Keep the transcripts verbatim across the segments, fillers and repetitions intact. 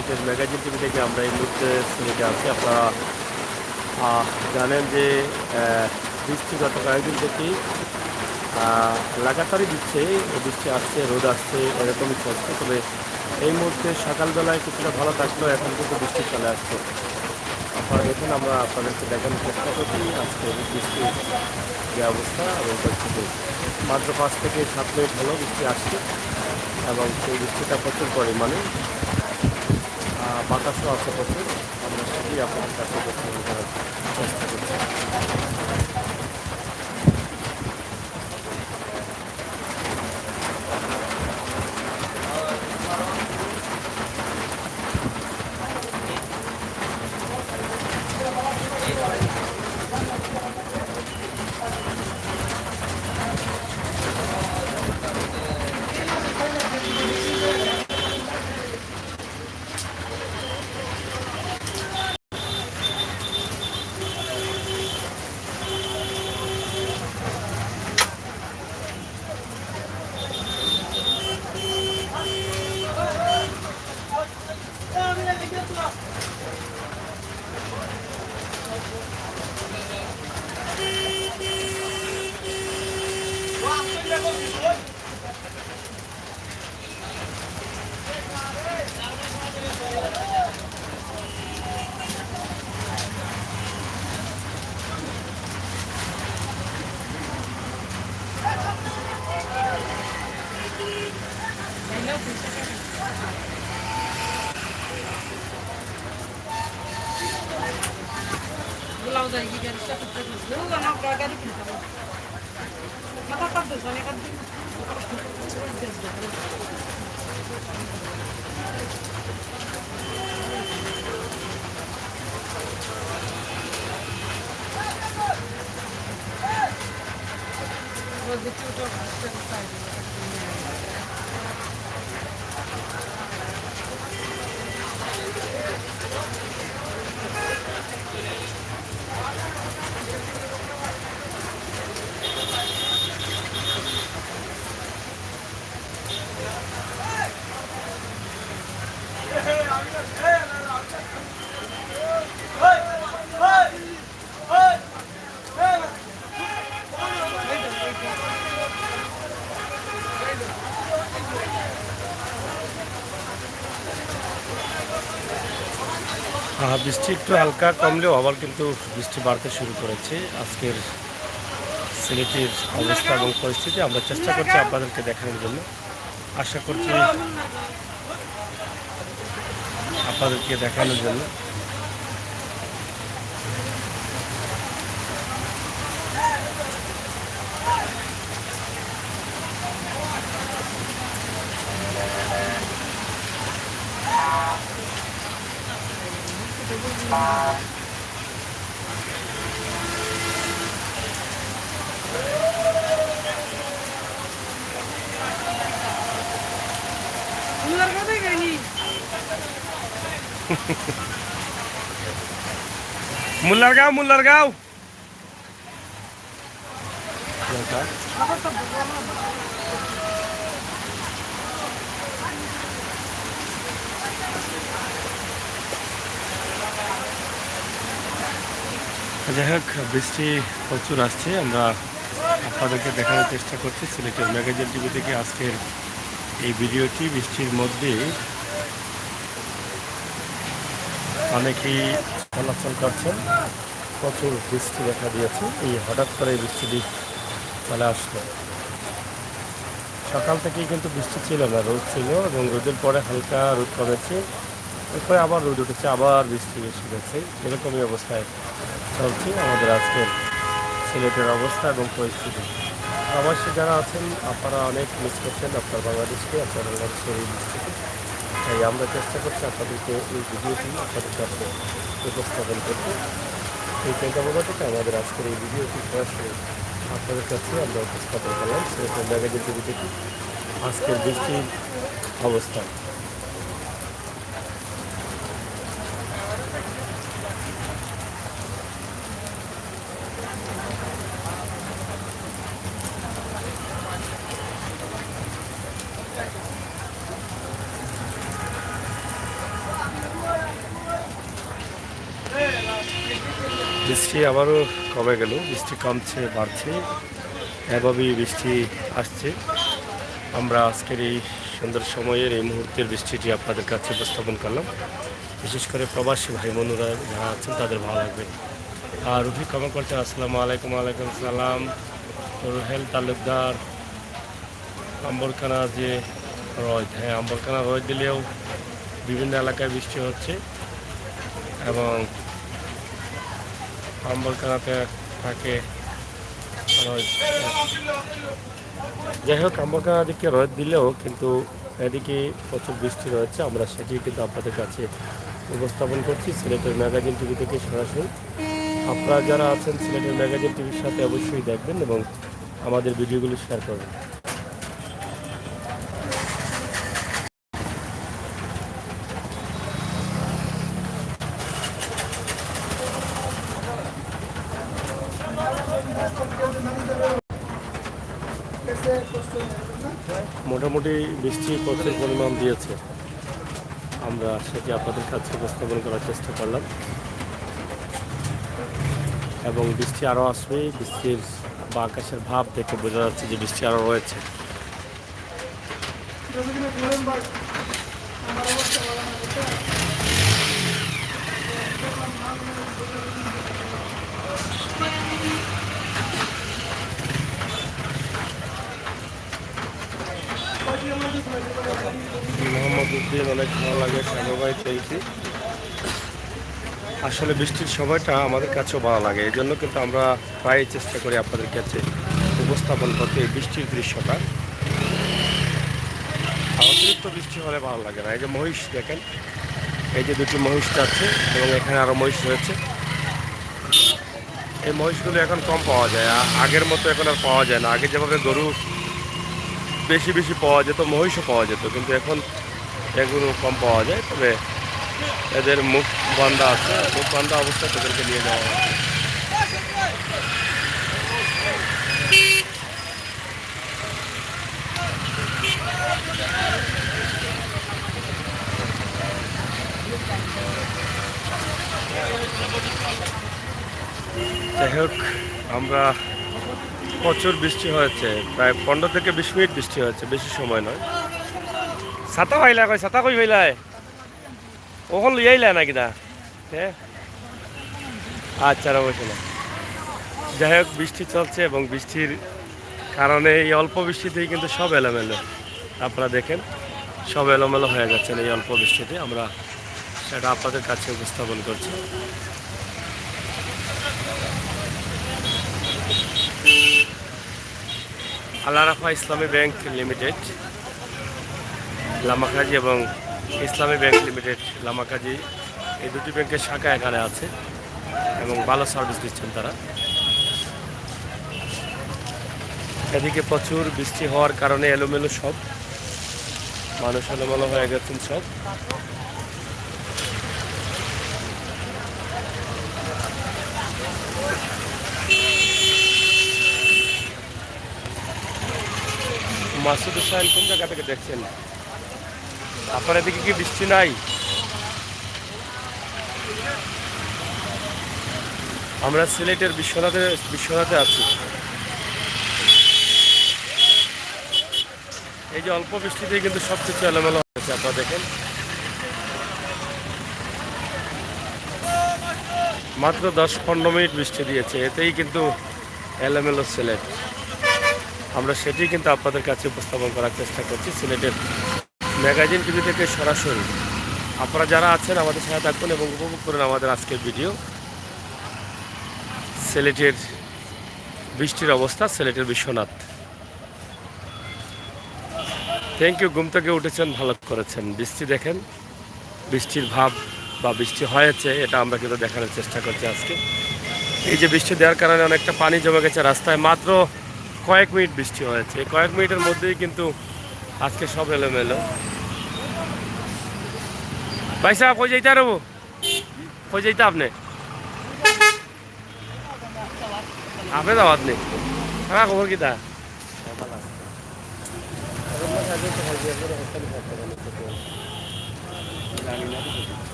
সিলেটের magazine TV থেকে আমরা এই মুহূর্তে সিলেটে আছি। আপনারা, আহ, জানেন যে, আহ, বৃষ্টি গত কয়েকদিন থেকে, আহ, লাগাতারই দিচ্ছে। বৃষ্টি আসছে, রোদ আসছে, এরকমই চলছে। তবে এই মুহূর্তে সকালবেলায় কিছুটা ভালো থাকলেও এখন কিন্তু বৃষ্টি চলে আসছে। আপনারা দেখুন, আমরা আপনাদেরকে দেখানোর চেষ্টা করছি আজকে বৃষ্টির যে অবস্থা এবং পরিস্থিতি। মাত্র পাঁচ থেকে সাত মিনিট হলো বৃষ্টি আসছে এবং সেই বৃষ্টিটা প্রচুর পরিমাণে, আহ, বাতাসও আছে প্রচুর। আমরা সেটি আপনাদের কাছে উপস্থাপন করার চেষ্টা করছি। আহ, বৃষ্টি একটু হালকা কমলেও আবার কিন্তু বৃষ্টি বাড়তে শুরু করেছে। আজকের সিলেটের অবস্থা এবং পরিস্থিতি আমরা চেষ্টা করছি আপনাদেরকে দেখানোর জন্য। আশা করছি আপনাদেরকে দেখানোর জন্য। মুল্লারগাঁও, মুল্লারগাঁও। যাই হোক, বৃষ্টি প্রচুর আসছে। আমরা আপনাদেরকে দেখানোর চেষ্টা করছি সিলেটের ম্যাগাজিন টিভি থেকে আজকের এই ভিডিওটি। বৃষ্টির মধ্যে অনেকেই চলাচল করছেন। প্রচুর বৃষ্টি দেখা দিয়েছে। এই হঠাৎ করে এই বৃষ্টিটি চলে আসলো। সকাল থেকেই কিন্তু বৃষ্টি ছিল না, রোদ ছিল এবং রোদের পরে হালকা রোদ কমেছে, এরপরে আবার রোদ উঠেছে, আবার বৃষ্টি এসে গেছে। এরকমই অবস্থায় চলছে আমাদের আজকের সিলেটের অবস্থা এবং পরিস্থিতি। প্রবাসী যারা আছেন, আপনারা অনেক মিস করছেন আপনার বাংলাদেশকে, আপনার বাংলাদেশের এই বৃষ্টিকে। তাই আমরা চেষ্টা করছি আপনাদেরকে এই ভিডিওটি আপনাদের কাছে উপস্থাপন করতে। এই চিন্তাভাবনা থেকে আমাদের আজকের এই ভিডিওটি সরাসরি আপনাদের কাছে আমরা উপস্থাপন করলাম সিলেটের ম্যাগাজিন টিভি থেকে আজকের বৃষ্টির অবস্থা। বৃষ্টি আবারও কমে গেল, বৃষ্টি কমছে, বাড়ছে, এভাবেই বৃষ্টি আসছে। আমরা আজকের এই সুন্দর সময়ের এই মুহূর্তের বৃষ্টিটি আপনাদের কাছে উপস্থাপন করলাম। বিশেষ করে প্রবাসী ভাই বোনেরা যারা আছেন, তাদের ভালো লাগবে। আর রুহি কমেন্ট করছেন, "আসসালামু আলাইকুম।" ওয়ালাইকুম সালাম। রুহেল তালুকদার, আম্বরকানা যে রোদ, হ্যাঁ, আম্বরকানা রোদ দিলেও বিভিন্ন এলাকায় বৃষ্টি হচ্ছে এবং আম্বরকানাতে থাকে রোদ। যাই হোক, আম্বরকানা দিকে রোদ দিলেও কিন্তু এদিকে প্রচুর বৃষ্টি রয়েছে, আমরা সেটি কিন্তু আপনাদের কাছে উপস্থাপন করছি সিলেটের ম্যাগাজিন টিভি থেকে সরাসরি। আপনারা যারা আছেন সিলেটের ম্যাগাজিন টিভির সাথে, অবশ্যই দেখবেন এবং আমাদের ভিডিওগুলো শেয়ার করবেন। মোটামুটি বৃষ্টি প্রচুর পরিমাণ দিয়েছে। আমরা সেটি আপনাদের কাছে উপস্থাপন করার চেষ্টা করলাম এবং বৃষ্টি আরও আসবে। বৃষ্টির বা আকাশের ভাব দেখে বোঝা যাচ্ছে যে বৃষ্টি আরও রয়েছে। মোহাম্মদ উদ্দিন, অনেক ভালো লাগে। সাগর ভাই, থ্যাংক ইউ। আসলে বৃষ্টির সময়টা আমাদের কাছেও ভালো লাগে, এই জন্য কিন্তু আমরা প্রায় চেষ্টা করি আপনাদের কাছে উপস্থাপন করতে এই বৃষ্টির দৃশ্যটা। আর অতিরিক্ত বৃষ্টি হলে ভালো লাগে না। এই যে মহিষ দেখেন, এই যে দুটি মহিষ যাচ্ছে এবং এখানে আরও মহিষ রয়েছে। এই মহিষগুলো এখন কম পাওয়া যায়, আ-, আগের মতো এখন আর পাওয়া যায় না। আগে যেভাবে গরু বেশি বেশি পাওয়া যেত, মহিষও পাওয়া যেত, কিন্তু এখন এগুলো কম পাওয়া যায়। তবে এদের মুখ বান্ধা আছে, মুখ বান্ধা অবস্থায় তাদেরকে নিয়ে যাওয়া হয়। যাই হোক, আমরা প্রচুর বৃষ্টি হয়েছে, প্রায় পনেরো থেকে বিশ মিনিট বৃষ্টি হয়েছে, বেশি সময় নয়। ছাতা পাইলা কই? ছাতা কই পাইলায়? ওখান লইয়া আইলা নাকি না? হ্যাঁ, আচ্ছা, আর অবশ্য না। যাই হোক, বৃষ্টি চলছে এবং বৃষ্টির কারণে এই অল্প বৃষ্টিতেই কিন্তু সব এলোমেলো। আপনারা দেখেন, সব এলোমেলো হয়ে যাচ্ছেন এই অল্প বৃষ্টিতে। আমরা সেটা আপনাদের কাছে উপস্থাপন করছি। আল আরাফা ইসলামী ব্যাংক লিমিটেড লামাকাজি এবং ইসলামী ব্যাংক লিমিটেড লামাকাজি, এই দুটি ব্যাংকের শাখা এখানে আছে এবং ভালো সার্ভিস দিচ্ছেন তারা। এদিকে প্রচুর বৃষ্টি হওয়ার কারণে এলোমেলো সব, মানুষ এলোমেলো হয়ে গেছেন সব। মাসুদ হোসেন কোন জায়গা থেকে দেখছেন? আপনার এদিকে কি বৃষ্টি নাই? আমরা সিলেটের বিশ্বনাথে, বিশ্বনাথে আছি। এই যে অল্প বৃষ্টিতেই কিন্তু সব কিছু এলোমেলো হয়েছে, আপনারা দেখেন। মাত্র দশ পনেরো মিনিট বৃষ্টি দিয়েছে, এতেই কিন্তু এলোমেলো সিলেট। আমরা সেটি কিন্তু আপনাদের কাছে উপস্থাপন করার চেষ্টা করছি সিলেটের ম্যাগাজিন টিভি থেকে সরাসরি। আপনারা যারা আছেন আমাদের সাথে থাকুন এবং উপভোগ করুন আমাদের আজকের ভিডিও। সিলেটের বৃষ্টির অবস্থা, সিলেটের বিশ্বনাথ। থ্যাংক ইউ, ঘুম থেকে উঠেছেন, ভালো করেছেন। বৃষ্টি দেখেন, বৃষ্টির ভাব বা বৃষ্টি হয়েছে, এটা আমরা কিন্তু দেখানোর চেষ্টা করছি আজকে। এই যে বৃষ্টি দেওয়ার কারণে অনেকটা পানি জমে গেছে রাস্তায়, মাত্র কয়েক মিনিট বৃষ্টি হয়েছে, এই কয়েক মিনিটের মধ্যেই কিন্তু আজকে সব এলোমেলো। ভাই সাহেব, কই যাইতা রবো? কই যাইতা আপনি? আপনি যাওয়াত নেই। হ্যাঁ, খবর কিতা?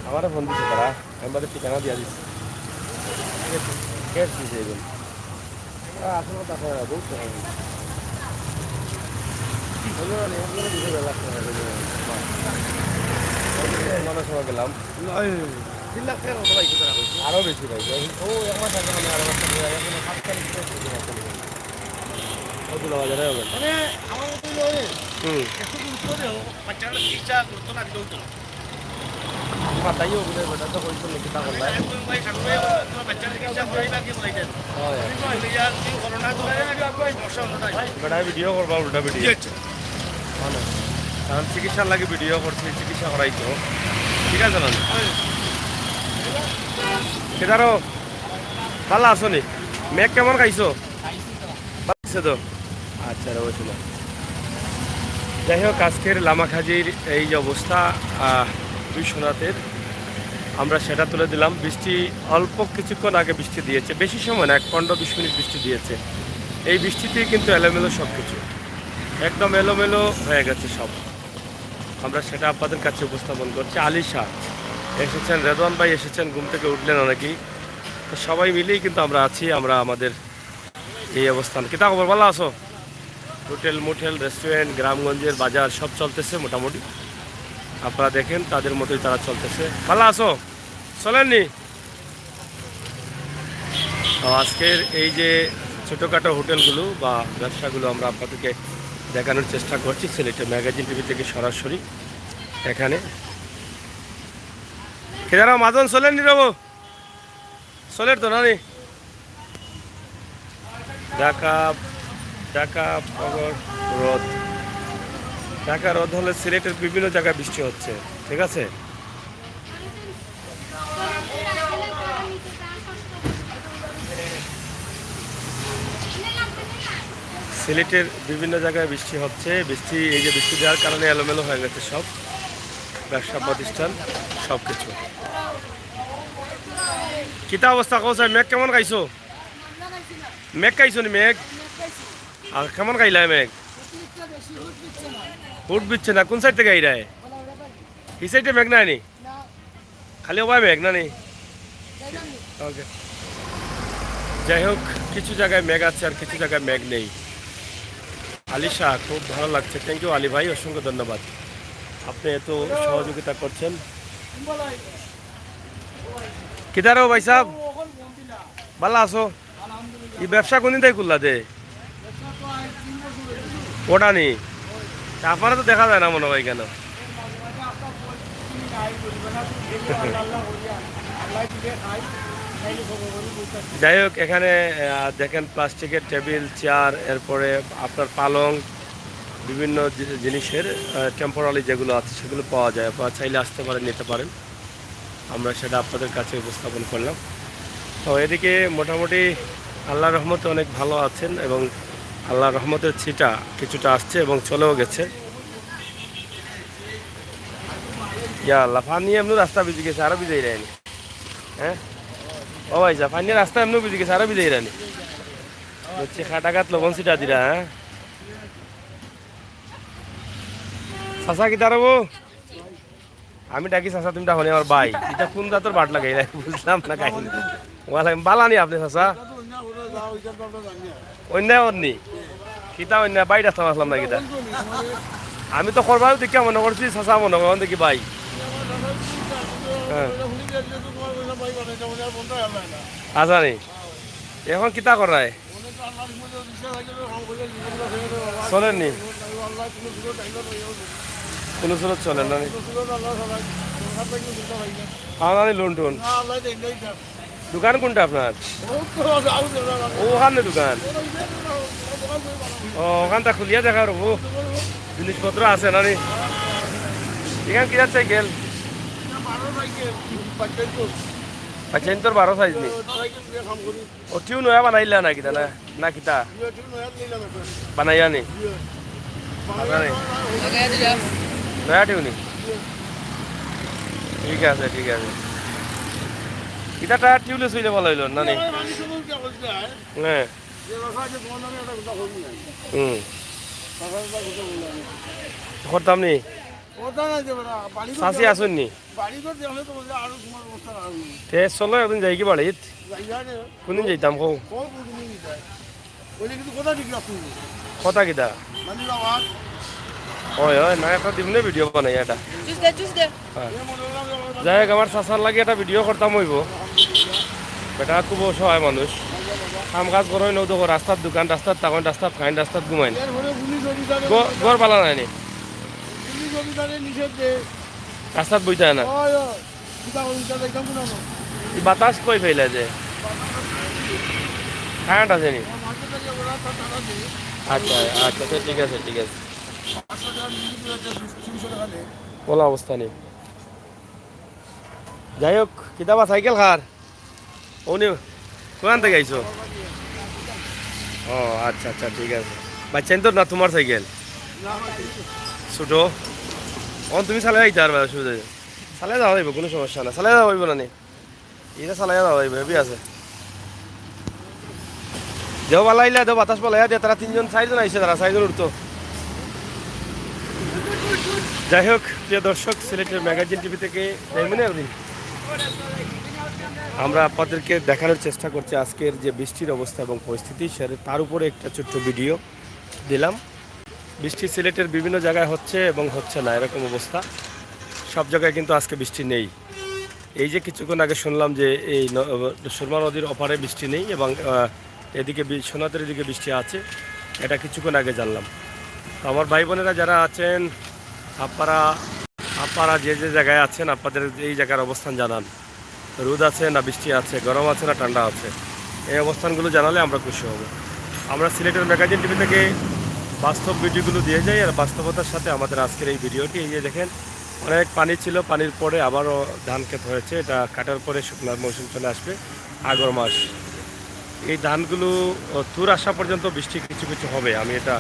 আমারে ফোন দিছে তারা, আমি বাদে ঠিকানা দিয়া দিছি। ক্যাশ দিছে এখন। আহ, আসলে কথা হয় না, বহুত টাকা হয়েছে। অন্য না, অন্য কিছু বেলা আসতে পারে। অন্য সময় গেলাম। তিন লাখ টাকার মতো পাইছে তারা, কইছে। আরো বেশি পাইছে। ও, এক মাস আগে আমি আরো একটা নিয়ে আসলাম, সাত তারিখ থেকে শুরু করতে হবে। কতগুলো বাজারে হবে? মানে, আমার মতো হইলে হবে। হুম। একটু গুরুত্ব দেও, বাচ্চারা চিকিৎসা করতো না, দিলেও তো। মাথায় ওগুলো বেটা তো কইছিল, কিতা করলাই? হয়। বেটা ভিডিও করবা, উল্টা ভিডিও। ভালো। কারণ চিকিৎসার লাগি ভিডিও করছি, চিকিৎসা করাইতো। ঠিক আছে না? কেদারো, ভালো আছো নি? মেঘ কেমন খাইছো? ভালো আছে তো? আচ্ছা, রয়েছে না। যাই হোক, আজকের লামাখাজির এই যে অবস্থা, আহ, বিশ্বনাথের, আমরা সেটা তুলে দিলাম। বৃষ্টি অল্প কিছুক্ষণ আগে বৃষ্টি দিয়েছে, বেশি সময় না, এক পনেরো বিশ মিনিট বৃষ্টি দিয়েছে। এই বৃষ্টিতেই কিন্তু এলোমেলো সব কিছু, একদম এলোমেলো হয়ে গেছে সব। আমরা সেটা আপনাদের কাছে উপস্থাপন করছি। আলিশা এসেছেন, রেদওয়ান ভাই এসেছেন, ঘুম থেকে উঠলেন অনেকেই। তো সবাই মিলেই কিন্তু আমরা আছি, আমরা আমাদের এই অবস্থান। কিতা খবর, ভালো আছো? হোটেল, মোটেল, রেস্টুরেন্ট, গ্রামগঞ্জের বাজার সব চলতেছে মোটামুটি। আপনারা দেখেন, তাদের মতোই তারা চলতেছে। ভালো আছো? চলেননি? তো আজকের এই যে ছোটোখাটো হোটেলগুলো বা ব্যবসাগুলো আমরা আপনাদেরকে দেখানোর চেষ্টা করছি সিলেটে ম্যাগাজিন টিভি থেকে সরাসরি এখানে। কেদারা মাজন চলেননি রবো? চলের তো নানি। ঢাকা, ঢাকা পগর রোদ। ঢাকা রোদ হলে সিলেটের বিভিন্ন জায়গায় বৃষ্টি হচ্ছে, ঠিক আছে? সিলেটের বিভিন্ন জায়গায় বৃষ্টি হচ্ছে। বৃষ্টি, এই যে বৃষ্টি দেওয়ার কারণে এলোমেলো হয়ে গেছে সব ব্যবসা প্রতিষ্ঠান, সব কিছু। কিতা অবস্থা কও চাই? মেঘ কেমন খাইছো? মেঘ খাইছো নি মেঘ? আর কেমন খাইলায় মেঘ? হুট বিচ্ছে না। কোন সাইড থেকে আইরায়? এই সাইডে মেঘ নাই নি? খালি ওবায় মেঘ না নি? ওকে। যাই হোক, কিছু জায়গায় মেঘ আছে আর কিছু জায়গায় মেঘ নেই। আলিশা, খুব ভালো লাগছে। থ্যাংক ইউ আলী ভাই, অসংখ্য ধন্যবাদ। আপনি এত সহযোগিতা করছেন। কিদারো ভাই সাহেব? ভালো আছো? এই ব্যবসা কোনদিন থেকে খুললা দে? ওটা নি? তা আপনারা তো দেখা যায় না মনে হয় কেন? যাই হোক, এখানে, আহ, দেখেন প্লাস্টিকের টেবিল, চেয়ার, এরপরে আপনার পালং, বিভিন্ন জি-, জিনিসের, আহ, টেম্পোরারি যেগুলো আছে সেগুলো পাওয়া যায়। আপনারা চাইলে আসতে পারেন, নিতে পারেন। আমরা সেটা আপনাদের কাছে উপস্থাপন করলাম। তো এদিকে মোটামুটি আল্লাহর রহমতে অনেক ভালো আছেন এবং আল্লাহর রহমতের ছিটা কিছুটা আসছে এবং চলেও গেছে। ইয়া আল্লাহ, পানি এমনি রাস্তা ভিজি গেছে, আরো ভিজাই দেয়নি। হ্যাঁ, ও ভাই যা, পানি রাস্তা এমনি ভিজি গেছে, আরো ভিজাই দেয়নি। হচ্ছে খাটাঘাট লবণ ছিটা দিরা, হ্যাঁ। চাচা কিতা রবো? আমি ডাকি চাচা, তুমি ডাকো নি আমার ভাই। এটা কোন জাতর বাট লাগাই না, বুঝলাম না কাহিনী। ওয়ালাইকুম, বালা নি আপনি চাচা? অন্যায় অন্যি। কিতা অন্যায়? ভাই ডাকতাম আসলাম না কিতা? আমি তো করবাও দেখিয়া মনে করছি চাচা, মনে করেন দেখি ভাই। হ্যাঁ। আচ্ছা নি? এখন কিতা করায়? চলের নি? কোনো সুরত চলের না নি? আমার নানি লুনটুন। দোকান কোনটা আপনার? ও, ওখানে দোকান। ও, ওখানটা খুলিয়া দেখা রবো। জিনিসপত্র আছে না নি? এখানে কি যাচ্ছে গেল? আচ্ছা, এন তোর বারো সাইজ নি? ও, টিউ নয়া বানাইলা না কিতা না? না কিতা? বানাইয়া নি? আচ্ছা নি? নয়া টিউ নি? ঠিক আছে, ঠিক আছে। ইটা টায়ার টিউবলেস হইলে ভালো হইলো না নি? হ্যাঁ। হুম। করতাম নি? কথা নাই যে বেটা, বাড়ি ঘর চাচি দেওয়া- আছইন নি? বাড়ি ঘর দেওয়া হলে তো বললে আরো তোমার অবস্থা খারাপ হইবে। তে চলো একদিন যাইগি বাড়িত। যাইবা রে। কুনদিন যাইতাম কও? কও কুনদিন যাই? ওই যে কিন্তু কথা ঠিক রাখতে হইবে। কথা কিতা? মানে আবার অয়, অয়, না একটা দিমুনে ভিডিও বানাই এটা। জুস দে, জুস দে। হ্যাঁ। এ মনে হলো আমি আবার যাই হোক, আমার চাচার লাগি একটা ভিডিও করতাম অইবো। বেটা খুব অসহায় মানুষ। কাম কাজ করইন, অউ দেখো রাস্তাত দোকান, রাস্তাত থাকইন, রাস্তাত খাইন, রাস্তাত ঘুমাইন। এরপরে পুলিশ অফিসারে ঘ-, ঘর ভালা নাই নি? পুলিশ অফিসারে নিষেধ দে। রাস্তাত বইতা না। অয়, অয়। কিতা করি, ইটা দেখতাম কুনো না। এই বাতাস কই ফালাইলা যে? কারেন্ট আছে নি? আমার মাঝে থেকে ওরা তো তারা দে। আচ্ছা, আচ্ছা, আচ্ছা, ঠিক আছে, ঠিক আছে। পাঁচশো টাকা নিয়ে দিলে একটা তিনশো টাকা দে। ভালা অবস্থা নি। যাই হোক, কিতা বা সাইকেল কার? উনি কোখান থাকি আইছো? ও আচ্ছা, আচ্ছা, ঠিক আছে। বাচ্চাইন্তর না তুমার সাইকেল? ছোট। অখন তুমি চালাইয়া যাইতা পারবা, অসুবিধা নাই। চালাইয়া যাওয়া যাইবো, কুনু সমস্যা না। চালাইয়া যাওয়া যাইবো না নি? ইটা চালাইয়া যাওয়া যাইবো, হেভি আছে। দেও বালাইলা, দেও বাতাস বালাইয়া দে, তারা তিনজন, চাইরজন আইছে, তারা চাইরজন উঠতো। যাই হোক, প্রিয় দর্শক, সিলেটের ম্যাগাজিন টিভি থেকে এমনি একদিন আমরা আপনাদেরকে দেখানোর চেষ্টা করছি আজকের যে বৃষ্টির অবস্থা এবং পরিস্থিতি, সে, তার উপরে একটা ছোট্ট ভিডিও দিলাম। বৃষ্টি সিলেটের বিভিন্ন জায়গায় হচ্ছে এবং হচ্ছে না, এরকম অবস্থা। সব জায়গায় কিন্তু আজকে বৃষ্টি নেই। এই যে কিছুক্ষণ আগে শুনলাম যে এই ন-, সুরমা নদীর ওপারে বৃষ্টি নেই এবং, আহ, এদিকে বি-, সোনাতের এদিকে বৃষ্টি আছে, এটা কিছুক্ষণ আগে জানলাম। তো আমার ভাই বোনেরা যারা আছেন, আপনারা, আপনারা যে যে জায়গায় আছেন, আপনাদের এই জায়গার অবস্থান জানান। রোদ আছে না বৃষ্টি আছে, গরম আছে না ঠান্ডা আছে, এই অবস্থানগুলো জানালে আমরা খুশি হব। আমরা সিলেটের ম্যাগাজিন টিভি থেকে বাস্তব ভিডিওগুলো দিয়ে যাই, আর বাস্তবতার সাথে আমাদের আজকের এই ভিডিওটি। এই যে দেখেন, অনেক পানি ছিল, পানির পরে আবারও ধান ক্ষেত হয়েছে। এটা কাটার পরে শুকনার মৌসুম চলে আসবে, আগর মাস। এই ধানগুলো, ও, তুর আসা পর্যন্ত বৃষ্টি কিছু কিছু হবে, আমি এটা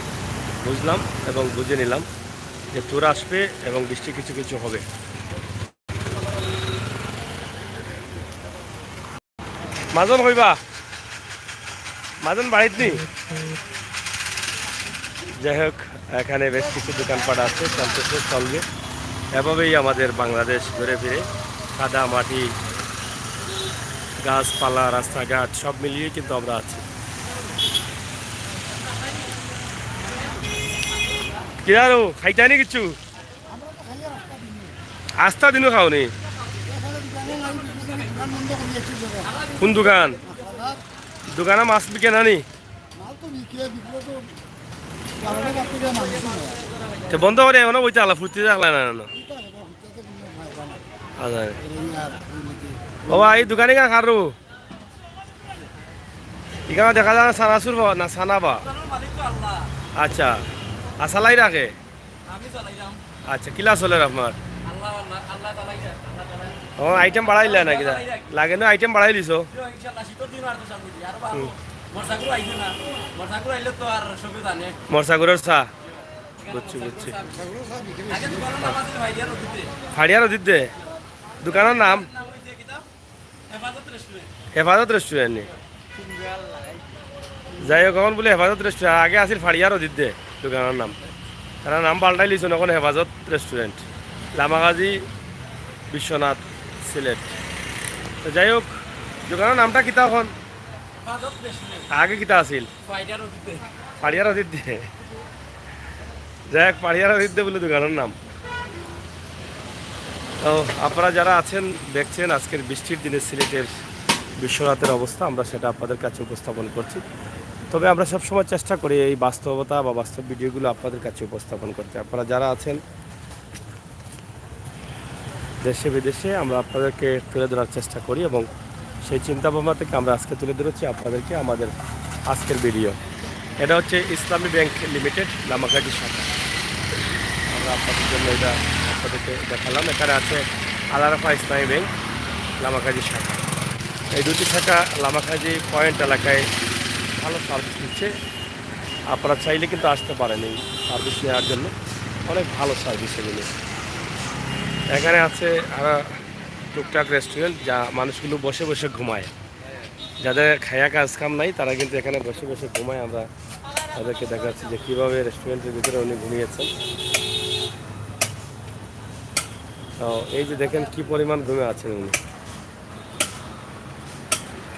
বুঝলাম এবং বুঝে নিলাম যে তুর আসবে এবং বৃষ্টি কিছু কিছু হবে। মাজন কইবা? মাজন বাড়িত নি? যাই হোক, এখানে বেশ কিছু দোকানপাট আছে, চলতেছে, চলবে। এভাবেই আমাদের বাংলাদেশ ঘুরে ফিরে, কাদা, মাটি, গাছপালা, রাস্তাঘাট সব মিলিয়ে কিন্তু আমরা আছি। কিরারো, খাইতায় নি কিচ্ছু? আস্তা দিনও খাও নি? কোন দোকান? দোকানে মাছ বিকে না নি? তে বন্ধ করি এখনো বইতে আলা, ফুর্তি থাকলা না, না, না। আচ্ছা। ও ভাই, এই দোকানে কার কারো? এখানে দেখা যায় না, চানাচুর বা না চানা বা? আচ্ছা, আসালাই রাখে। আচ্ছা, কিলা চলের আপনার? ও, আইটেম বাড়াইলা না কিতা? লাগে না, আইটেম বাড়াই দিছো। হুম। মরসাগুড়র চা? বুঝছি, বুঝছি। ফাড়িয়ার অতীতে। দোকানের নাম? হেফাজত রেস্টুরেন্ট নি? যাই হোক, এখন বলে হেফাজত রেস্টুরেন্ট, আগে আছিল ফাড়িয়ার অদিদ্দে দোকানের নাম, তারা নাম পাল্টাই লিছুন এখন হেফাজত রেস্টুরেন্ট, লামাকাজি, বিশ্বনাথ, সিলেট। তো যাই হোক, দোকানের নামটা কিতা এখন? আগে কিতা আছিল? ফাড়িয়ার অদিদ্দে। যাই হোক, পাড়িয়ারা দিতে বলে দোকানের নাম। তো আপনারা যারা আছেন, দেখছেন আজকের বৃষ্টির দিনে সিলেটের বিশ্বনাথের অবস্থা, আমরা সেটা আপনাদের কাছে উপস্থাপন করছি। তবে আমরা সবসময় চেষ্টা করি এই বাস্তবতা বা বাস্তব ভিডিওগুলো আপনাদের কাছে উপস্থাপন করতে। আপনারা যারা আছেন দেশে বিদেশে, আমরা আপনাদেরকে তুলে ধরার চেষ্টা করি এবং সেই চিন্তা ভাবনা থেকে আমরা আজকে তুলে ধরেছি আপনাদেরকে আমাদের আজকের ভিডিও। এটা হচ্ছে ইসলামী ব্যাংক লিমিটেড লামাকাজি শাখা। আমরা আপনাদের জন্য এটা আপনাদেরকে দেখালাম। এখানে আছে আল আরাফা ইসলামী ব্যাংক লামাকাজি শাখা। এই দুটি শাখা লামাকাজি পয়েন্ট এলাকায় ভালো সার্ভিস দিচ্ছে। আপনারা চাইলে কিন্তু আসতে পারেন এই সার্ভিস নেওয়ার জন্য, অনেক ভালো সার্ভিস এগুলো। এখানে আছে আরো টুকটাক রেস্টুরেন্ট, যা মানুষগুলো বসে বসে ঘুমায়, যাদের খায়া কাজ কাম নাই, তারা কিন্তু এখানে বসে বসে ঘুমায়। আমরা তাদেরকে দেখাচ্ছি যে কীভাবে রেস্টুরেন্টের ভিতরে উনি ঘুমিয়েছেন। তো এই যে দেখেন কি পরিমাণ ঘুমে আছেন উনি।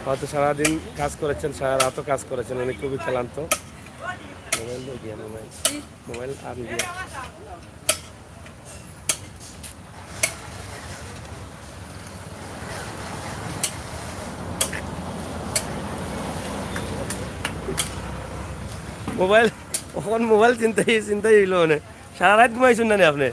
হয়তো সারাদিন কাজ করেছেন, সারা রাতও কাজ করেছেন, উনি খুবই ক্লান্ত। মোবাইল দিয়ে গিয়া, মোবাইল, মোবাইল আর দিয়ে। মোবাইল, অখন মোবাইল চিন্তাই, চিন্তাই অইলো মানে। সারা রাত ঘুমাইছইন না নি আপনে?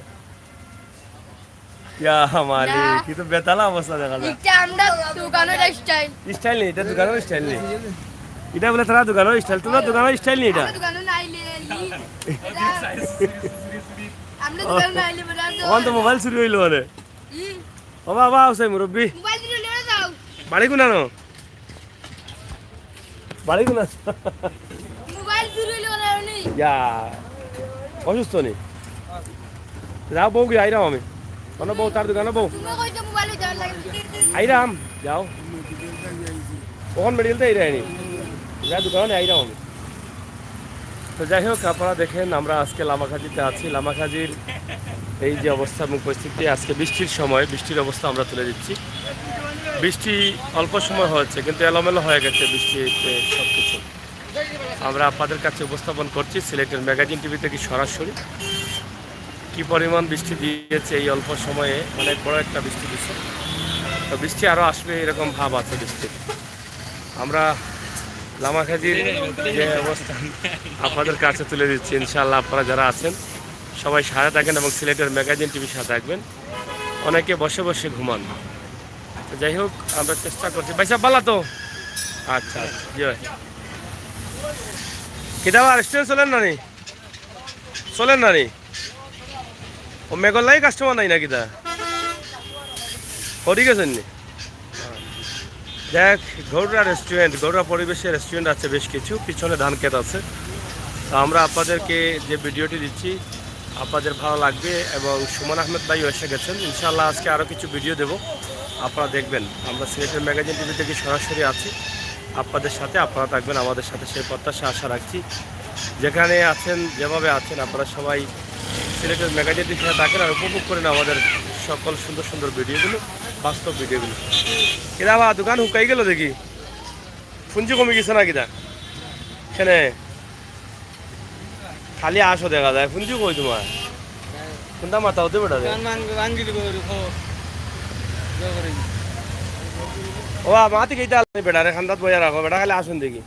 ইয়া মালিক, না। কি তো বেতালা অবস্থা দেখা যায়। ইটা আমরা দোকানর স্টাইল। স্টাইল নি, ইটা দোকানর স্টাইল নি। ইটা বুলে তারা দোকানর স্টাইল, তোমরা দোকানর স্টাইল নি ইটা। আমরা দোকানো নাইলে নি। ইটা আমরা দোকানো নাইলে বলে তো অখন তো মোবাইল চুরি অইলো মানে। হুম। ও বাবা, আছে মুরব্বি। মোবাইল চুরি অইলো যাও। বাড়ি কোনানো? বাড়ি কোন আছে? মোবাইল চুরি অইলো না উনি। ইয়া, অসুস্থ নি? যাও বউ গিয়া, আইরাম আমি। কোনো বউ, তার দোকানো বউ। তুমি কইছো মোবাইল লই যাওয়ার লাগি। আইরাম, যাও। অখন মেডিকেল থাকি আইরায় নি? যা দোকানো নি, আইরাম আমি। তো যাই হোক, আপনারা দেখেন, আমরা আজকে লামাখাজিতে আছি। লামাখাজির এই যে অবস্থা এবং পরিস্থিতি, আজকে বৃষ্টির সময়, বৃষ্টির অবস্থা আমরা তুলে দিচ্ছি। বৃষ্টি অল্প সময় হয়েছে, কিন্তু এলোমেলো হয়ে গেছে বৃষ্টিতে সব কিছু। আমরা আপনাদের কাছে উপস্থাপন করছি সিলেটের ম্যাগাজিন টিভি থেকে সরাসরি। কি পরিমাণ বৃষ্টি দিয়েছে এই অল্প সময়ে, অনেক বড় একটা বৃষ্টি দিচ্ছে। তো বৃষ্টি আরও আসবে, এরকম ভাব আছে বৃষ্টির। আমরা লামাখাজির যে অবস্থান আপনাদের কাছে তুলে দিচ্ছি। ইনশাআল্লাহ, আপনারা যারা আছেন, সবাই সাথে থাকেন এবং সিলেটের ম্যাগাজিন টিভির সাথে থাকবেন। অনেকে বসে বসে ঘুমান। তো যাই হোক, আমরা চেষ্টা করছি। ভাই সাহেব, ভালা তো? আচ্ছা, আচ্ছা, জি ভাই। কিতা বা, রেস্টুরেন্ট চলের না নি? চলের না নি? ও, মেঘর লাগি কাস্টমার নাই না কিতা? হরি গেছেন নি? দেখ, ঘরোয়া রেস্টুরেন্ট, ঘরোয়া পরিবেশে রেস্টুরেন্ট আছে বেশ কিছু, পিছনে ধান ক্ষেত আছে। তো আমরা আপনাদেরকে যে ভিডিওটি দিচ্ছি, আপনাদের ভালো লাগবে। এবং সুমন আহমেদ ভাইও এসে গেছেন। ইনশাআল্লাহ, আজকে আরও কিছু ভিডিও দেব, আপনারা দেখবেন। আমরা সিলেটের ম্যাগাজিন টিভি থেকে সরাসরি আছি আপনাদের সাথে, আপনারা থাকবেন আমাদের সাথে, সেই প্রত্যাশা, আশা রাখছি। যেখানে আছেন, যেভাবে আছেন, আপনারা সবাই সিলেটের ম্যাগাজিন টিভির সাথে থাকেন আর উপভোগ করেন আমাদের সকল সুন্দর সুন্দর ভিডিওগুলো, বাস্তব ভিডিওগুলো। কিতা বা, দোকান হুকাই গেল দেখি, পুঞ্জি কমি গেছে না কিতা? কেনে? খালি আসো দেখা যায়, পুঞ্জি কই তোমার? কোনটা মাথা হতে বেটা রে? দোকান ভাঙ-, ভাঙি দিব ওরে, খো। জোর করে। ও, মাতি গেইতা বেটা রে, খান্দাত বইয়া রাখো, বেটা খালি আসুন দেখি।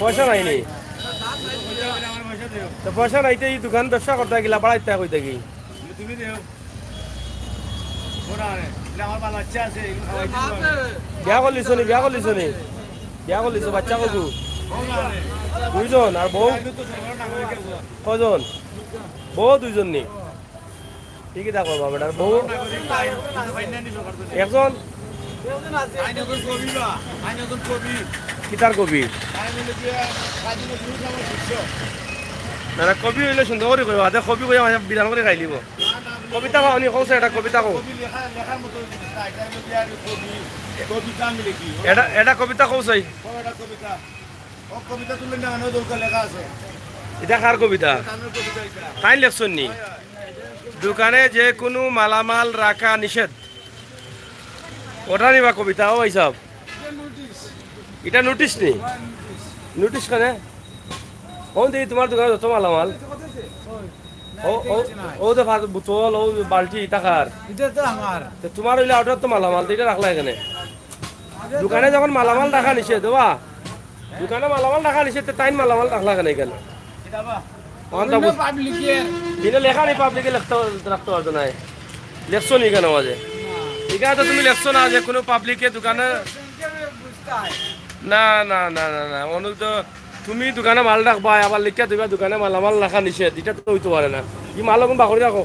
পয়সা নাই নি? তো পয়সা নাই তো এই দোকান ব্যবসা করতে গেলা, বাড়াইতে কই থাকি? তুমি দেও। বিয়া করলিছ নি, বিয়া করলিছ নি? বিয়া করলিছ, বাচ্চা কত? দুইজন, আর বউ? কয়জন? বউ দুইজন নি? ঠিকই থাকো বাবা, বেটার বউ একজন। কিতার কবি? না, না, কবি অইলে সুন্দর করি কইবা, আদে কবি কইয়া মাঝে বিধান করে খাইলিব। কবিতা কওনি, কও চাই, এটা কবিতা কও। কবি লেখা, লেখার মতো জিনিস না, এটা হইলো গিয়া কবি, কবিতা আমি লিখি। এটা, এটা কবিতা কও চাই। কও এটা কবিতা। ও কবিতা তুলে না, অনেক দরকার লেখা আছে। এটা কার কবিতা? তানর কবিতা এটা। তাইন লেখছইন নি? হয়, হয়। দোকানে যে কোনো মালামাল রাখা নিষেধ। ওটা নিবা কবিতা, ও ভাই সাহেব। এটা নোটিশ। এটা নোটিশ নি? হয়, নোটিশ। নোটিশ কেনে? অউ দেখি তোমার দোকানো যত মালামাল। ও, ও, ও তো ভাত বোতল, ও বালতি, ইটা কার? এটা তো আমার। তো তোমার অইলে অটার তো মালামাল, তো ইটা রাখলা কেনে? দোকানে যখন মালামাল রাখা নিষেধ, বাবা, দোকানে মালামাল রাখা নিষেধ, তো তাইন মালামাল রাখলা কেনে এখানে? এটা বা? অখন তো বিভিন্ন বুঝ-, পাবলিকের। কিন্তু লেখা নি, পাবলিকে লেখতে, রাখতে পারতো না। লেখছো নি কেনে মাঝে? না। এখানে তো তুমি লেখছো না যে কোনো পাবলিকে দোকানে। না, না, না, না, না, অনু তো তুমি দোকানে মাল রাখবায়, আবার লিখিয়া দিবা দোকানে মালামাল রাখা নিষেধ, ইটা তো অইতো পারে না। ই মাল অখন বাকরি রাখো।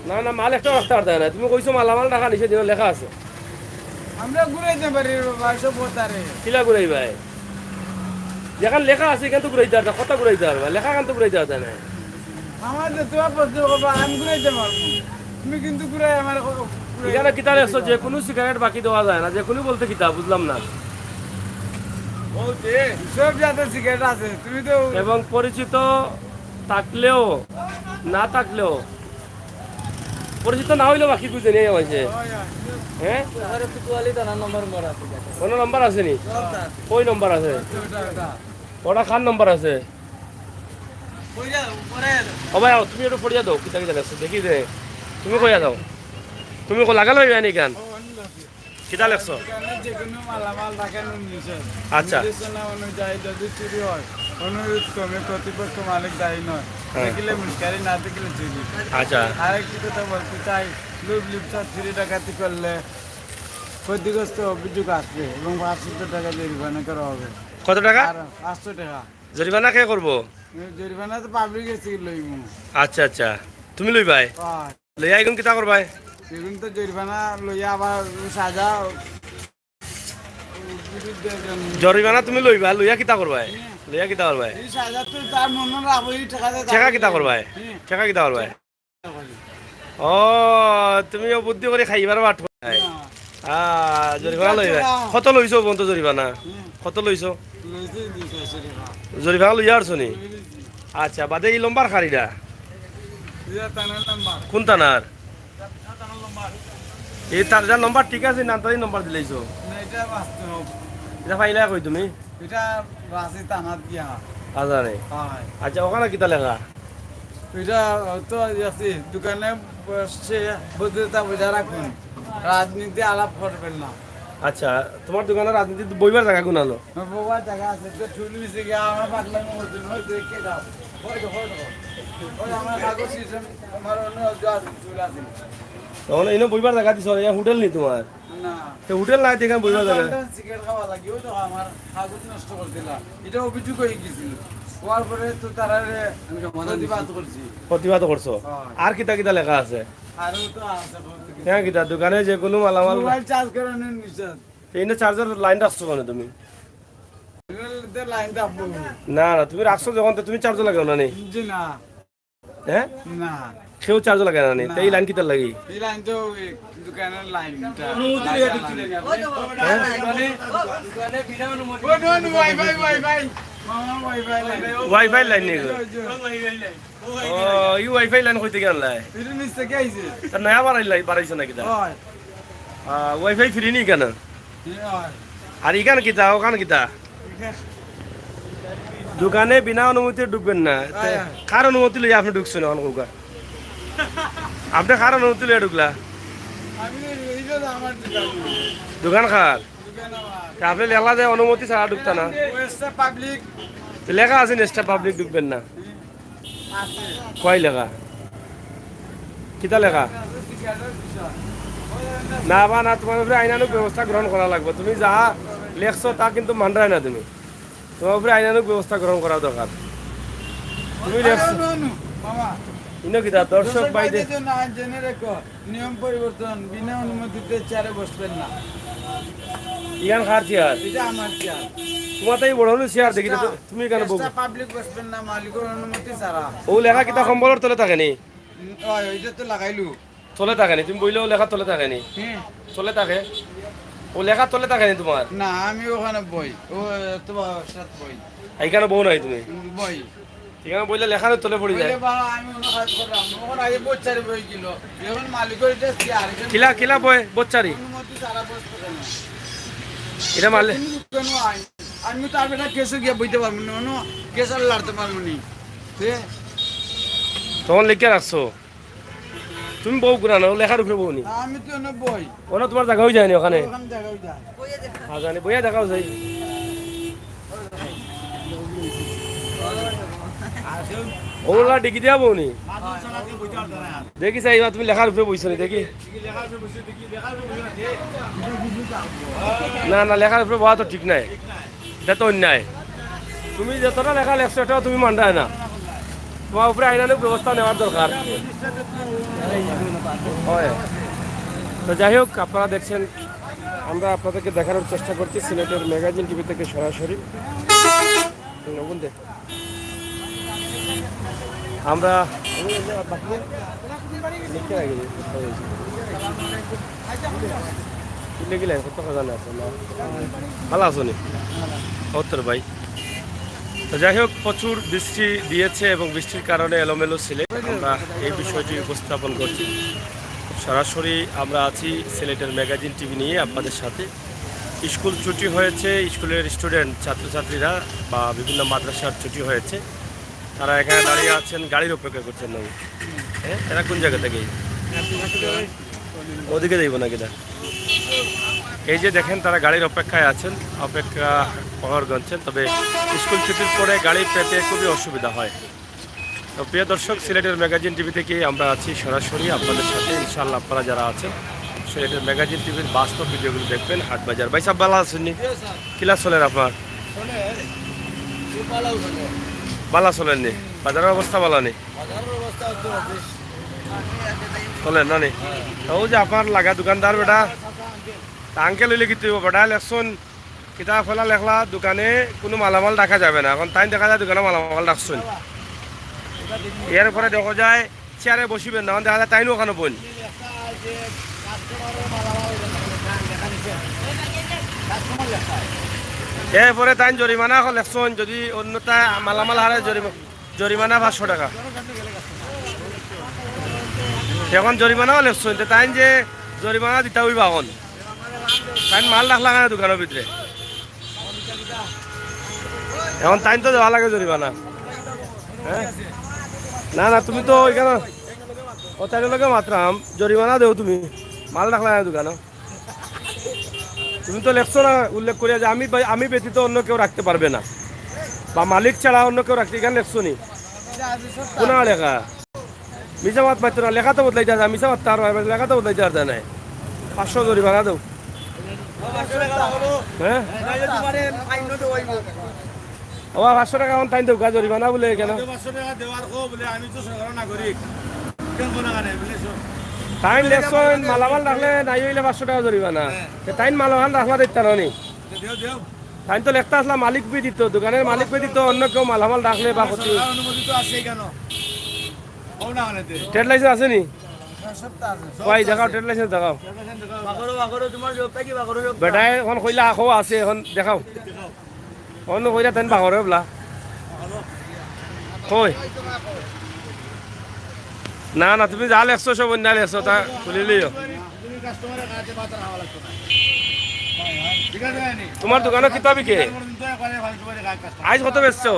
না, না, মাল একটাও রাখতে পারতায় না। তুমি কইছো মালামাল রাখা নিষেধ, ইনো লেখা আছে। আমরা ঘুরাইতে পারি রে বাবা, সব হতারে। কিলা ঘুরাইবায়? যেখান লেখা আছে, ইখান তো ঘুরাইতে পারতায়, কথা ঘুরাইতে পারবায়, লেখা খান তো ঘুরাইতে পারতায় না। আমার তো তোমার প্রশ্ন করবো, আমি ঘুরাইতে পারবো। তুমি কিন্তু ঘুরাই আমার ক-, ঘুরাই এখানে কিতা লেখছো? যে কোনো সিগারেট বাকি দেওয়া যায় না, যে কোনো বলতে কিতা? বুঝলাম না। সব জাতের সিগারেট আছে, তুমি তো এবং পরিচিত থাকলেও না থাকলেও, পরিচিত না অইলেও বাকি খুঁজে নিয়ে অইছে। হ্যাঁ? আরে, কোতোয়ালি থানার নম্বর নম্বর আছে। কোনো নম্বর আছে নি? সবটা আছে। কই নম্বর আছে? ওটা, ওটা। ওটা কার নম্বর আছে? কই যাও, পরে যাও। ও ভাই, আও, তুমি একটু পড়িয়া দাও, কিতা কিতা লেখছে, দেখি যে। তুমি কইয়া দাও। তুমি কো লাগালো ইয়া নি গান? কিতা লেখছো? দোকানে যে কোনো মালামাল রাখেন উনিশে। আচ্ছা। নির্দেশনা অনুযায়ী যদি চুরি হয়, অনুরোধ ক্রমে প্রতিপক্ষ মালিক দায়ী নয়। হ্যাঁ। দেখিলে মুশকারি, না দেখিলে চুরি। আচ্ছা। আরেকটি কথা বলতে চাই, লুট লিপ্সা চুরি ডাকাতি করলে ক্ষতিগ্রস্ত অভিযোগ আসবে এবং পাঁচশো টাকা জরিমানা করা হবে। কত টাকা? আর পাঁচশো টাকা। জরিমানা কে করবো? জরিমানা তো পাবলিক এসে লইব। আচ্ছা, আচ্ছা, তুমি লইবায়? হ্যাঁ। লইয়া এখন কিতা করবায়? এখন তো জরিমানা লইয়া আবার সাজা। জরিমানা তুমি লইবা, লইয়া কিতা করবায়? লইয়া কিতা করবায়? এই সাজা তো তার মনে রাখবো, এই টাকা তো টেকা কিতা করবায়? হুম। টেকা কিতা করবায়? ও, তুমি ও বুদ্ধি করি খাইবার বাট করবায়। হ্যাঁ। আহ, জরিমানা লইবায়। কত লইছো বন্ধু জরিমানা? হুম। কত লইছো? লইছি দুইশো আশি টাকা। জরিমানা লইয়া আরছো নি? লইছি। আচ্ছা, বাদে এই নম্বর খারিরা? ইয়া থানার নম্বর। কোন থানার? এই তার যার নম্বর ঠিক আছে, না তারই নম্বর দিলাইছো? না, এটা বাস্তব। এটা পাইলা কই তুমি? এটা রাশি থানাত গিয়া। আজানে। হয়। আচ্ছা, ওখানে কিতা লেখা? এটা তো আছে, দোকানে বসে ভদ্রতা বজায় রাখুন, রাজনীতি আলাপ করবেন না। আচ্ছা, তোমার দোকানে রাজনীতি বইবার জাগা কোন আলো? বইবার জাগা আছে, তো চুল নিচে গিয়া আমার পাগলামি করছেন, ওই দেখে যাও। ওই দেখো, ওই দেখো। ওই আমার কাগজ সিস্টেম, আমার অন্য যা আছে, চুল আছে। তখন এনে বইবার জাগা দিছো, ইয়া হোটেল নি তোমার? না। তো হোটেল নাই, এখানে বইবার জাগা। দোকানটা সিগারেট খাওয়া লাগি, ওই তো আমার কাগজ নষ্ট করে দিলা। এটা অভিযোগ হয়ে গেছিল। হওয়ার পরে তো তারা রে আমি সমাধান দিছি। প্রতিবাদ করছি। প্রতিবাদ করছো? হ্যাঁ। আর কিতা কিতা লেখা আছে? আরো তো আছে, কত কিছু। হ্যাঁ, কিতা দোকানে যে কোনো মালামাল? মোবাইল চার্জ করানোর নিষেধ। এই না চার্জার লাইন রাখছো কেন তুমি? এগুলোতে লাইন রাখবো। না, না, তুমি রাখছো যখন, তো তুমি চার্জ লাগাও না নি? জি না। হ্যাঁ? না। কেউ চার্জ লাগায় না নি? না। তো এই লাইন কিতার লাগি? এই লাইন তো ওই দোকানের লাইন, এটা। হ্যাঁ? ওই নো, নো, ওয়াইফাই, ওয়াইফাই। মামা, ওয়াইফাই লাইন। ওয়াইফাই লাইন নি? ওই যে। ও, এই ওয়াইফাই লাইন কইতে গেল নাই? এটা নিচ থেকে আইছে। তার নয়া বাড়াই লাই-, বাড়াইছে নাকি তা? হয়। আহ, ওয়াইফাই ফ্রি নি কেন? হয়। আর ইখান কিতা, ওখান কিতা? দোকানে বিনা অনুমতি ঢুকবেন না। তে আয়, আয়। কার অনুমতি লইয়া আপনি ঢুকছেন এখন কউক্কা? আপনি কার অনুমতি লইয়া ঢুকলা? আমি তো, এই যে আমার দোকান। দোকান কার? দোকান আমার। তে আপনি লেখলা যে অনুমতি ছাড়া ঢুকতা না। Western public. তে লেখা আছে না, ওয়েস্টার্ন পাবলিক ঢুকবেন না। কই লেখা? কিতা লেখা? না বা না, তোমার উপরে আইনানুগ ব্যবস্থা গ্রহণ করা লাগবো। তুমি যা লেখছো তা কিন্তু মানরায় না তুমি। তোমার উপরে আইনানুগ ব্যবস্থা গ্রহণ করা দরকার। তুমি লেখছো। নো, নো, মামা। ইনো কিতা? দর্শক দর্শক ভাইদের ভাইদের জন্য আইন জেনে রেখো। নিয়ম পরিবর্তন, বিনা অনুমতিতে চেয়ারে বসবেন না। ইখান কার চেয়ার? এটা আমার চেয়ার। তোমার তাই বড় হলো চেয়ার দেখি তো, এক্সট্রা, তুমি কেন বউ? এক্সট্রা পাবলিক বসবেন না মালিকের অনুমতি ছাড়া। ও লেখা কিতা কম্বলর তলে থাকে নি? উম, ওই, ওইটা তো লাগাইলু। তলে থাকে নি? তুমি বইলে ও লেখা তলে থাকে নি? হুম। তলে থাকে? ও লেখা তলে থাকে নি তোমার? না, আমি ওখানে বই। ও, এত বড় সাত বই। এইখানে বউ নাই তুমি? উম, বই। এখানে বইলে লেখার তলে পড়ি যায়। বইলে বাবা, আমি অন্য কাজ করলাম। ওখানে আগে বই চারি বই কিলো। এখন মালিকের এটা চেয়ার, এটা কিলা, কিলা বই? বচ্চারি? অনুমতি ছাড়া বসতে দেয় না। এটা মারলে? তুমি কেন আইন? আমি তো আর বেটা কেসে গিয়ে বইতে পারবো না, অন্য কেস আর লড়তে পারবো না। তে? তখন লিখে রাখছো? তুমি বউ গুনা না, ও লেখার উপরে বউ নি। না, আমি তো অন্য বই। ওনা তোমার জাগা হয়ে যায়নি ওখানে? ওখানে জাগা হয়ে যায়। হ্যাঁ, জানি, বইয়া দেখাও যাই। ওগুলা ডিগি দিয়া বউ নি। দেখি চাই, এবার তুমি লেখার উপরে বইছো নি, দেখি। না, না, লেখার উপরে বওয়া তো ঠিক নাই, এটা তো অন্যায়। তুমি যতটা লেখা লেখছো, এটা তুমি মানরায় না, তোমার উপরে আইনানুগ ব্যবস্থা নেওয়ার দরকার। হয়। তো যাই হোক, আপনারা দেখছেন, আমরা আপনাদেরকে দেখানোর চেষ্টা করছি সিলেটের ম্যাগাজিন টিভি থেকে সরাসরি। আমরা ভালো আছো নি? উত্তর ভাই। যাই হোক, প্রচুর বৃষ্টি দিয়েছে এবং বৃষ্টির কারণে এলোমেলো সিলেট। আমরা এই বিষয়টি উপস্থাপন করছি সরাসরি। আমরা আছি সিলেটের ম্যাগাজিন টিভি নিয়ে আপনাদের সাথে। স্কুল ছুটি হয়েছে, স্কুলের স্টুডেন্ট, ছাত্রছাত্রীরা বা বিভিন্ন মাদ্রাসার ছুটি হয়েছে, তারা এখানে দাঁড়িয়ে আছেন, গাড়ির অপেক্ষা করছেন। নবী, হ্যাঁ, এরা কোন জায়গা থেকে? ওদিকে যাইব না কিনা? এই যে দেখেন, তারা গাড়ির অপেক্ষায় আছেন, অপেক্ষা প্রহর গুনছেন। তবে স্কুল ছুটির পরে গাড়ি পেতে খুবই অসুবিধা হয়। তো প্রিয় দর্শক, সিলেটের ম্যাগাজিন টিভি থেকে আমরা আছি সরাসরি আপনাদের সাথে। ইনশাআল্লাহ, আপনারা যারা আছেন সিলেটের ম্যাগাজিন টিভির বাস্তব ভিডিওগুলো দেখবেন। হাট বাজার, ভাই সাহেব, ভালা আছেন নি? কিলা চলের আপনার? ভালা চলের নি? বাজারের অবস্থা ভালা নি? চলের না নি? তো ওই যে আপনার লাগা দোকানদার বেটা, তা আঙ্কেল হইলে কিতা অইবো? বেটা লেখছইন, কিতা ফেলা লেখলা, দোকানে কোনো মালামাল রাখা যাবে না। এখন তাইন দেখা যায় দোকানে মালামাল রাখছইন, এর পরে দেখা যায় চেয়ারে বসিবেন না, এখন দেখা যায় তাইন ওখানে বইন। এরপরে তাইন জরিমানা এখন লেখছইন, যদি অন্যতা মালামাল হারে জরিমা-, জরিমানা পাঁচশো টাকা। এখন জরিমানাও লেখছইন, তে তাইন যে জরিমানা দিতা অইবা এখন। তাইন মাল রাখলা কেনে দোকানের ভিতরে? এখন তাইন তো দেওয়া লাগে জরিমানা। হ্যাঁ? না, না, তুমি তো ওইখানে, ও তাইন লগে মাতরাম, জরিমানা দেও তুমি, মাল রাখলা কেনে দোকানো? তুমি তো লেখছো না উল্লেখ করিয়া যে আমি বা-, আমি ব্যতীত অন্য কেউ রাখতে পারবে না, বা মালিক ছাড়া অন্য কেউ রাখতে, এখানে লেখছো নি? কোন লেখা? মিছা মাত মারতো না, লেখা তো বদলাইতে আছে, মিছা মাত তার লেখা তো বদলাইতে পারতো না। পাঁচশো জরিমানা দেও। হ্যাঁ? ও, পাঁচশো টাকা এখন তাইন দেউকা জরিমানা বলে কেনে? পাঁচশো টাকা দেওয়ার কো বলে, আমি তো সরকারের নাগরিক। কেন কোনো কারণে বলে সব? তাইন লেখছইন, মালামাল রাখলে নাই অইলে পাঁচশো টাকা জরিমানা। হ্যাঁ। তে তাইন মালামাল রাখলা দেখতা না নি? তো দেও, দেও। তাইন তো লেখতা আসলা মালিক ব্যতীত, দোকানের মালিক ব্যতীত অন্য কেউ মালামাল রাখলে বা ক্ষতি। সরকার অনুমোদিত আছে কেন? ও না, মানে দে। ট্রেড লাইসেন্স আছে নি? সব তো আছে। কই, দেখাও, ট্রেড লাইসেন্স দেখাও। বাগরো, বাগরো, তোমার জবটা কি বাগরো জব? বেটায় এখন কইলা, আখো আছে, এখন দেখাও। অন্য কইরা তেন বাগরে বলা। কই? না, না, তুমি যা লেখছো সব অন্য লেখছো, তা খুলি লিও। তোমার দোকানো কিতা বিকে? আইজ কত বেচছো?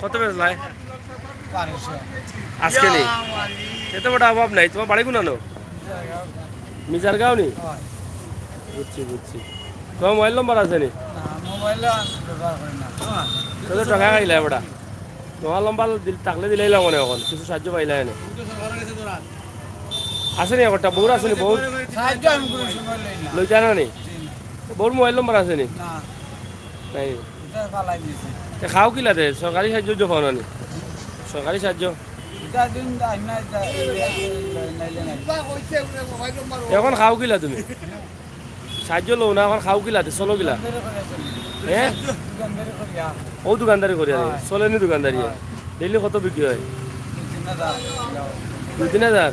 কত বেচলায়? আজকে নি? এত বড় অভাব নাই। তোমার বাড়ি কোনানো? মিজারগাঁও নি? বুঝছি, বুঝছি। তোমার মোবাইল নম্বর আছে নি? না, মোবাইল আমি ব্যবহার করি না। তো টাকা খাইলা বেটা। তোমার নম্বর দিল-, থাকলে দিলাইলাম মনে এখন। কিছু সাহায্য পাইলা এনে। আছে নি একটা? বউর আছে নি? বউর? সাহায্য আমি কোনো সময় লই না। লইতা না নি? জি না। বউর মোবাইল নম্বর আছে নি? না। নাই। এটা ফালাই দিয়েছি। তে খাও কিলাতে? সরকারি সাহায্য যে পাও না নি? সরকারি সাহায্য? এটা দিন যাই না, এটা, এটা, এটা, নাইলে নাই। এখন খাও কিলা তুমি? সাহায্য লও না, এখন খাও কিলাতে, চলো কিলা? দোকানদারি করে চলি। হ্যাঁ? দোকানদারি করি, হ্যাঁ। ও দোকানদারি করি আর হ্যাঁ। চলেনি দোকানদারি? হ্যাঁ। ডেইলি কত বিক্রি হয়? দুই তিন হাজার। দুই তিন হাজার?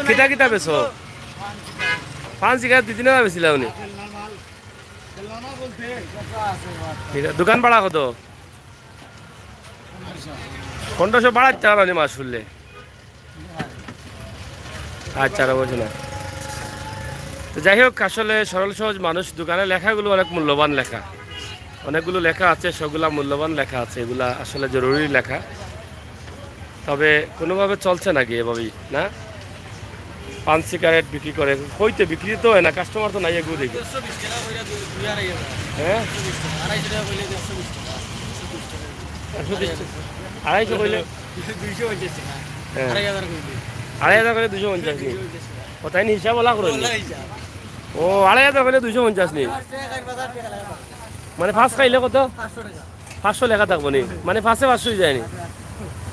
কিতা কিতা বেচো? পান সিগারেট দুই তিন হাজার বেচিলা উনি। এটা দোকান ভাড়া কত? পনেরোশো বাড়াইতে পারো নি মাস খুললে। আচ্ছা, আর বলছি না। তো যাই হোক, আসলে সরল সহজ মানুষ, দোকানে লেখাগুলো অনেক মূল্যবান লেখা, অনেকগুলো লেখা আছে, সবগুলা মূল্যবান লেখা আছে, এগুলা আসলে জরুরি লেখা। তবে কোনোভাবে চলছে নাকি এভাবেই, না? পান সিগারেট বিক্রি করে, হইতে বিক্রি তো হয় না, কাস্টমার তো নাই, এগুলো দেখি। দেড়শো বিশ টাকা কইরা দুই, দুই আড়াই হাজার। হ্যাঁ? দেড়শো বিশ টাকা, আড়াইশো টাকা কইলে দেড়শো বিশ টাকা, একশো বিশ টাকা। একশো বিশ টাকা। আড়াইশো কইলে? দুইশো পঞ্চাশ টাকা। হ্যাঁ। আড়াই হাজার কইলে। আড়াই হাজার কইলে দুইশো পঞ্চাশ নি? দুইশো পঞ্চাশ টাকা। ও, তাই নি হিসাব ওলা করে নি? ওলা হিসাব। ও, আড়াই হাজার কইলে দুইশো পঞ্চাশ নি? পাঁচ টাকা, এক হাজার টাকা লাগে। মানে পাঁচ খাইলে কত? পাঁচশো টাকা। পাঁচশো লেখা থাকবো নি? মানে পাঁচে পাঁচশো যায়নি?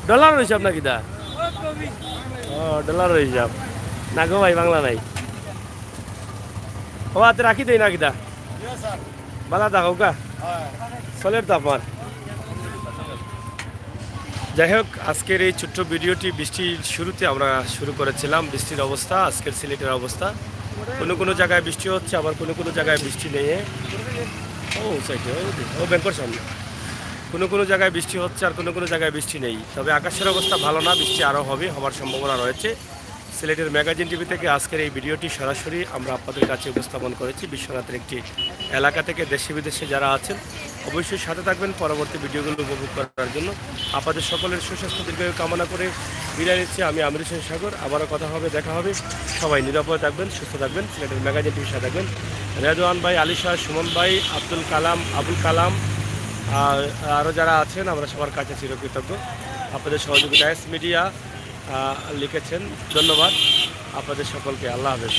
ডলার হিসাব না কিতা? ও, ডলার হিসাব। না গো ভাই, বাংলা নাই। ও, আতে রাখি দেই না কিতা? বালা থাকো কা? চলের তো আপনার। যাই হোক, আজকের এই ছোট্ট ভিডিওটি বৃষ্টির শুরুতে আমরা শুরু করেছিলাম। বৃষ্টির অবস্থা, আজকের সিলেটের অবস্থা। কোনো কোনো জায়গায় বৃষ্টি হচ্ছে, আবার কোনো কোনো জায়গায় বৃষ্টি নেই। ও সাইডে, ও ব্যাংকর সামনে। কোনো কোনো জায়গায় বৃষ্টি হচ্ছে, আর কোনো কোনো জায়গায় বৃষ্টি নেই। তবে আকাশের অবস্থা ভালো না, বৃষ্টি আরও হবে, হওয়ার সম্ভাবনা রয়েছে। সিলেটের ম্যাগাজিন টিভি থেকে আজকের এই ভিডিওটি সরাসরি আমরা আপনাদের কাছে উপস্থাপন করেছি বিশ্বনাথের একটি এলাকা থেকে। দেশে বিদেশে যারা আছেন, অবশ্যই সাথে থাকবেন পরবর্তী ভিডিওগুলো উপভোগ করার জন্য। আপনাদের সকলের সুস্বাস্থ্য দীর্ঘায়ু কামনা করে বিদায় নিচ্ছি আমি আমির হোসেন সাগর। আবারও কথা হবে, দেখা হবে। সবাই নিরাপদে থাকবেন, সুস্থ থাকবেন, সিলেটের ম্যাগাজিন টিভির সাথে থাকবেন। রেদওয়ান ভাই, আলী শাহ, সুমন ভাই, আব্দুল কালাম, আবুল কালাম, আর আরও যারা আছেন, আমরা সবার কাছে চিরকৃতজ্ঞ আপনাদের সহযোগিতা। এস মিডিয়া লিখেছেন, ধন্যবাদ আপনাদের সকলকে। আল্লাহ হাফেজ।